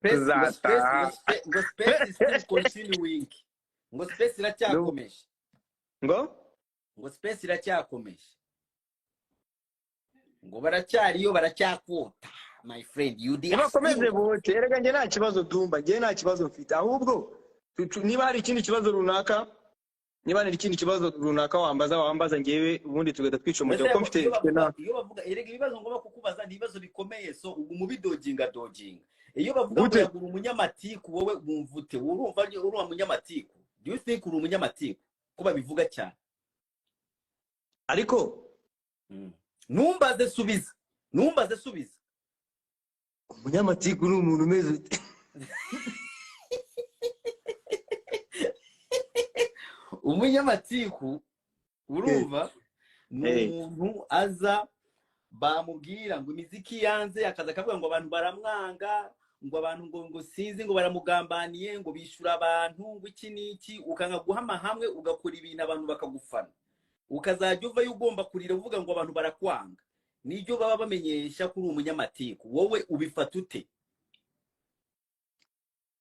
Space, ngo space, Tuzataha. Ngo space is still continuing, ngo space iracyakomeje. Ngo? Ngo space iracyakomeje, ngo baracyariyo, baracyakota, my friend, you they are Nibakomeze still bote. Erega njye nta kibazo, Dumba, njye nta kibazo mfite. Ahubwo niba hari ikindi kibazo runaka, niba hari ikindi kibazo runaka wambaza njyewe, ubundi tugahita twica umujyo, Mbese kuko mfite iyo mfite bavuga na iyo bavuga, erega ibibazo ngomba kukubaza ni ibibazo bikomeye, so ubu mubidodginga dodginga. Iyo bavuga ngo Gute? yagura umunyamatiku, wowe wumva ute? Urumva uri umunyamatiku? Do you think uri umunyamatiku, ko babivuga cyane? Ariko Numbaze, subiza, numbaze, subiza. Umunyamatiku ni umuntu umeze ute? Umunyamatiku, urumva, ni umuntu aza bamubwira ngo imiziki yanze, akaza akavuga ngo abantu baramwanga, ngo abantu ngo sinzi, ngo baramugambaniye, ngo bishyura abantu, ngo iki n'iki, ukanga guhama hamwe, ugakora ibintu abantu bakagufana, ukazajya uvayo ugomba kurira uvuga ngo abantu barakwanga. Nibyo baba bamenyesha ko uri umunyamatiku. Wowe ubifata ute?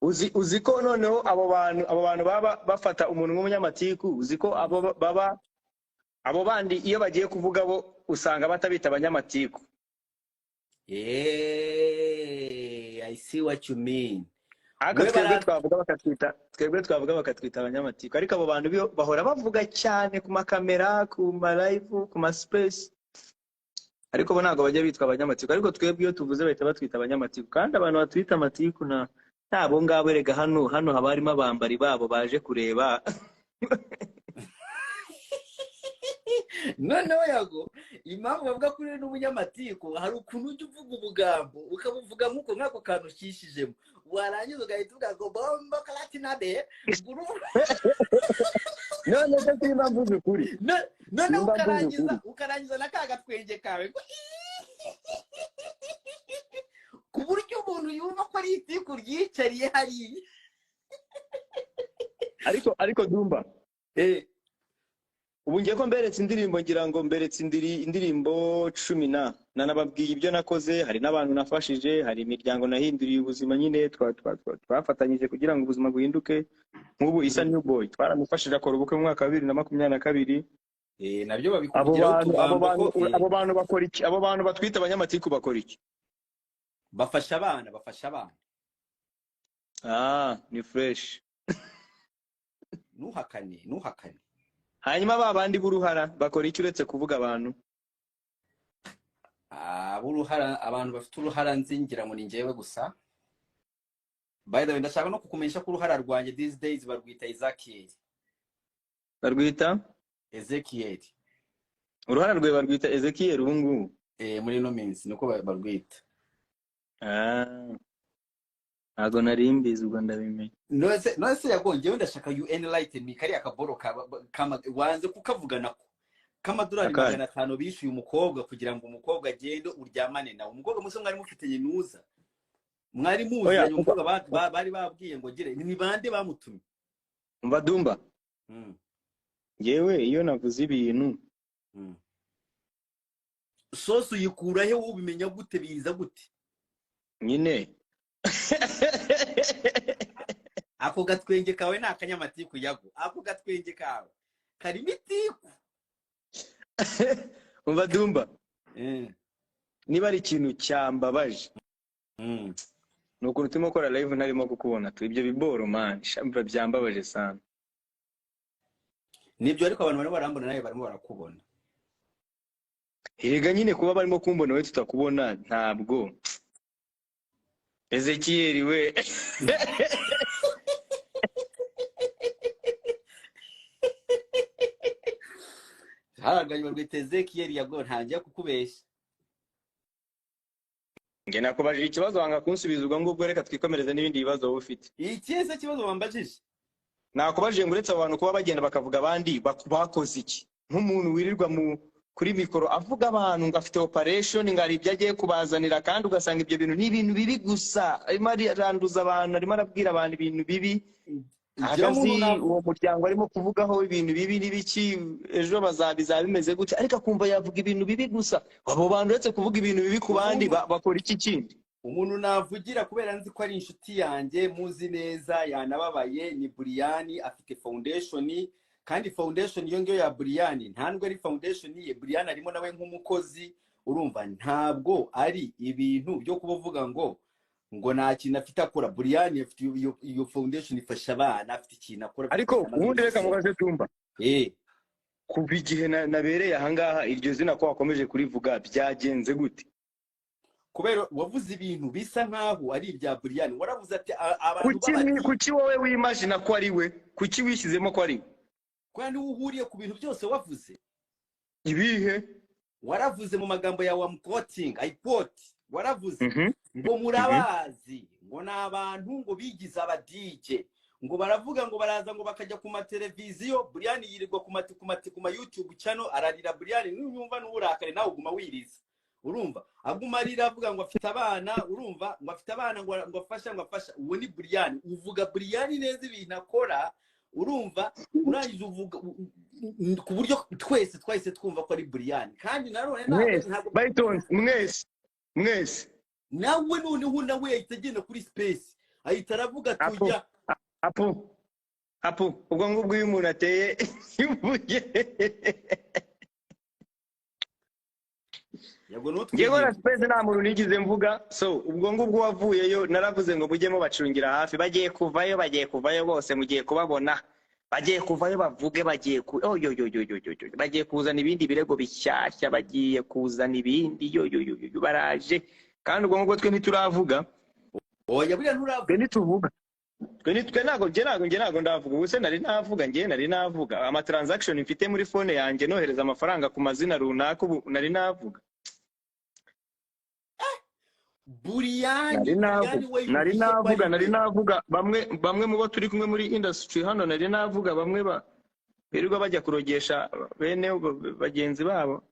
Uzi ko noneho abo bantu baba bafata umuntu nk'umunyamatiku, uzi ko abo baba, abo bandi, iyo bagiye kuvuga bo usanga batabita abanyamatiku. I see what you mean. Ariko We twebwe twebwe twavuga bakatwita abanyamatiku. Ariko abo bantu bahora bavuga cyane ku makamera, ku ma live, ku ma space, ariko bo ntabwo bajya bitwa abanyamatiku. Ariko twebwe iyo tuvuze bahita batwita abanyamatiku. Kandi abantu batwita amatiku na nabo ngabo, erega hano haba harimo abambari babo baje kureba. Noneho Yago, impamvu bavuga ko uri n'umunyamatiku, hari ukuntu ujya uvuga ubugambo, ukabuvuga nk'uko nk'ako kantu ushishijemo, warangiza ugahita uvuga ngo bombo karatinabe. None se simba mvuze ukuri? Noneho Nimba mvuze ukarangiza ukuri. Ukarangiza na ka gatwenge kawe ngo ku buryo umuntu yumva ko ari itiku ryicariye hariya. Ariko Dumba, ubu ngiye ko mberetse indirimbo, ngira ngo mberetse indirimbo 10 na nanababwiye ibyo nakoze. Hari n'abantu nafashije, hari imiryango nahinduriye ubuzima nyine, twafatanyije kugira ngo ubuzima buhinduke. Nk'ubu Isa New Boy twaramufashije akora ubukwe mu mwaka wa 2022. Nabyo Abo babikubwiraho bantu abo utugambo bantu ko abo bantu bakora iki? Abo bantu batwita abanyamatiku bakora iki? Bafasha abana, bafasha abana. Ah, ni fresh. Ntuhakane, ntuhakane. Hanyuma ba bandi b'uruhara bakora iki uretse kuvuga abantu? Ab'uruhara, abantu bafite uruhara nzi, ngira ngo ni njyewe gusa. By the way, ndashaka no kukumenyesha ko uruhara rwanjye these days barwita Ezekiel. Barwita? Ezekiel. Uruhara rwe barwita Ezekiel ubu ngubu? Muri ino minsi niko barwita. Ah, ntabwo nari mbizi, ubwo ndabimenye. None se Yago, njyewe ndashaka you enlighten me. Kariya kaboro wanze kukavuga nako k'amadolari Akahe? 500 bishyuye umukobwa kugira ngo umukobwa agende uryamane nawe, umukobwa musa mwari mufitanye nuza, mwari Oya, muziranye, umukobwa bari babwiye ngo gire, ni bande bamutumye? Umva Dumba, njyewe iyo navuze ibintu Source uyikura he? Wowe ubimenya gute? Biza gute? Nyine Ako gatwenge kawe ni akanyamatiku, Yago. Ako gatwenge kawe karimo itiku. Umva Dumba, niba ari ikintu cyambabaje ni ukuntu turimo gukora live ntarimo kukubona tu. Ibyo biboro man, sha, byambabaje sana. Nibyo, ariko abantu barimo barambona, nawe barimo barakubona. Erega nyine kuba barimo kumbona, we tutakubona, ntabwo Ezekiel we. Haraganye barwita Ezekiel. Yago, ntangiye kukubeshya. Njye nakubajije ikibazo wanga kunsubiza. Ubwo ngubwo reka twikomereze n'ibindi bibazo wowe ufite. Ikihe se kibazo wambajije? Nakubajije ngo uretse abo bantu kuba bagenda bakavuga abandi, bakoze iki? Nk'umuntu wirirwa mu kuri mikoro avuga abantu ngo afite operation, ngo hari ibyo agiye kubazanira, kandi ugasanga ibyo bintu ni ibintu bibi gusa, arimo aranduza abantu, arimo arabwira abantu ibintu bibi. Njyewe Ahagaze umuntu uwo muryango arimo kuvugaho ibintu bibi n'ibiki, ejo bazaba bimeze gutya, ariko akumva yavuga ibintu bibi gusa. Abo bantu uretse kuvuga ibintu bibi ku bandi, bakora iki kindi? Umuntu navugira kubera nzi ko ari inshuti yanjye, muzi neza, yanababaye, ni Buriyani. Afite foundation, kandi foundation iyo ngiyo ya Buriyani nta nubwo ari foundation ye. Buriyani arimo nawe nk'umukozi. Urumva, ntabwo ari ibintu byo kuba uvuga ngo nta kintu afite akora. Buriyani afite iyo foundation ifasha abana, afite ikintu akora, afite Ariko ikintu amaze ubundi reka gukora. mubaze, Tumba. Kuva igihe nabereye ahangaha, iryo zina ko wakomeje kurivuga, byagenze gute? Kubera wavuze ibintu bisa nkaho ari ibya Buriyani. Waravuze ati abantu Kuki b'abadi. Kuki wowe wimagina ko ari we? Kuki wishyizemo ko ari we? Kubera niwe uhuriye ku bintu byose wavuze. Ibihe? Waravuze mu magambo yawe, am quoting, I quote, waravuze ngo murabazi, ngo ni abantu ngo bigize aba DJ, ngo baravuga, ngo baraza, ngo bakajya ku mateleviziyo. Buriyani yirirwa ku ma YouTube channel ararira. Buriyani nunyumva n'uburakari, nawe uguma wiriza. Urumva, aguma arira avuga ngo afite abana. Urumva, ngo afite abana, ngo afasha. Uwo ni Buriyani. Uvuga Buriyani neza ibintu akora. Urumva, urangije uvuga ku buryo twese twahise twumva ko ari Buriyani, kandi nanone ntabwo Mwese. Ntabwo. Baytonze mwese mwese. Nawe noneho nawe yahita agenda kuri space, ahita aravuga Apo. tujya. Apo apo, ubwo ngubwo iyo umuntu ateye ibuye. Yego. Ngewe na ntutwihimbe. Space nta muntu nigeze mvuga. So ubwo ngubwo wavuyeyo, naravuze ngo mujyemo bacungira hafi, bagiye kuvayo, bagiye kuvayo bose, mugiye kubabona bagiye kuvayo, bavuge, bagiye ku oh, yo yo yo yo yo yo, bagiye kuzana ibindi birego bishyashya, bagiye kuzana ibindi, yo yo yo yo yo, baraje. Kandi ubwo ngubwo twe ntituravuga. Oya, buriya nturavuga. Twe ntituvuga, twe ni twe ntabwo njye ntabwo ndavuga. Ubu se nari navuga? Njye nari navuga ama transaction mfite muri phone yanjye, nohereza amafaranga ku mazina runaka? Ubu nari navuga? Buriyani Nari navuga. Buriyani we Nari yumvise ko navuga. ari Nari we. navuga bamwe mu bo turi kumwe muri industry hano? Nari navuga bamwe ba birirwa bajya kurogesha bene bagenzi babo?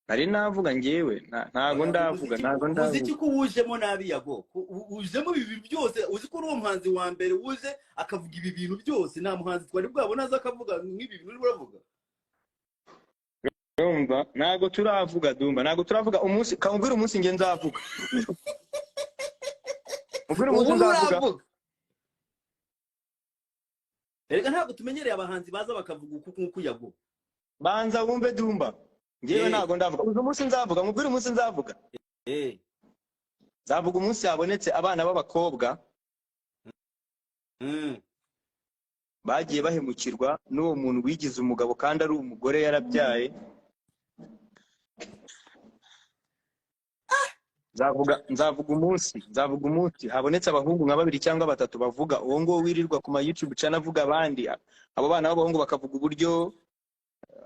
Nari navuga njyewe? Ntago Oya, ndavuga. umuziki Ntago umuziki ndavuga. ko wujemo nabi, Yago. Wujemo ibi byose. Uzi ko uri uwo muhanzi wa mbere wuje akavuga ibi bintu byose? Nta muhanzi twari bwabona aza akavuga nk'ibi bintu urimo uravuga. Urumva, ntago turavuga, Dumba, ntago turavuga. Umunsi kamubwira, umunsi njye nzavuga, mubwire umunsi Ubu nzavuga. nturavuga. Erega ntabwo tumenyereye abahanzi baza bakavuga uku nk'uku, Yago. Banza wumve, Dumba, njyewe ntago ndavuga. Uzi umunsi nzavuga? Mubwire umunsi nzavuga. Nzavuga umunsi habonetse abana b'abakobwa bagiye bahemukirwa n'uwo muntu wigize umugabo kandi ari umugore, yarabyaye. Nzavuga umunsi habonetse abahungu nka babiri cyangwa batatu bavuga uwo nguwo wirirwa ku ma YouTube channel avuga abandi, abo bana b'abahungu bakavuga uburyo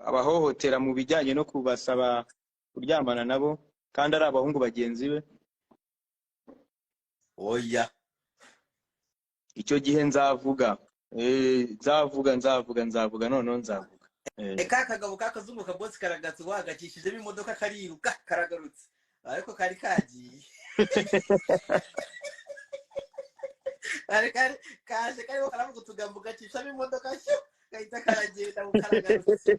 abahohotera mu bijyanye no kubasaba kuryamana nabo kandi ari abahungu bagenzi be. Oya. Icyo gihe nzavuga. Nzavuga, noneho nzavuga. Ka kagabo kakazungu kabosi karagatse, wagakishijemo imodoka kariruka, karagarutse, ariko kari kagiye, kari kari kaje karimo karavuga utugambo, gacishamo imodoka shyo, gahita karagenda ngo karagarutse.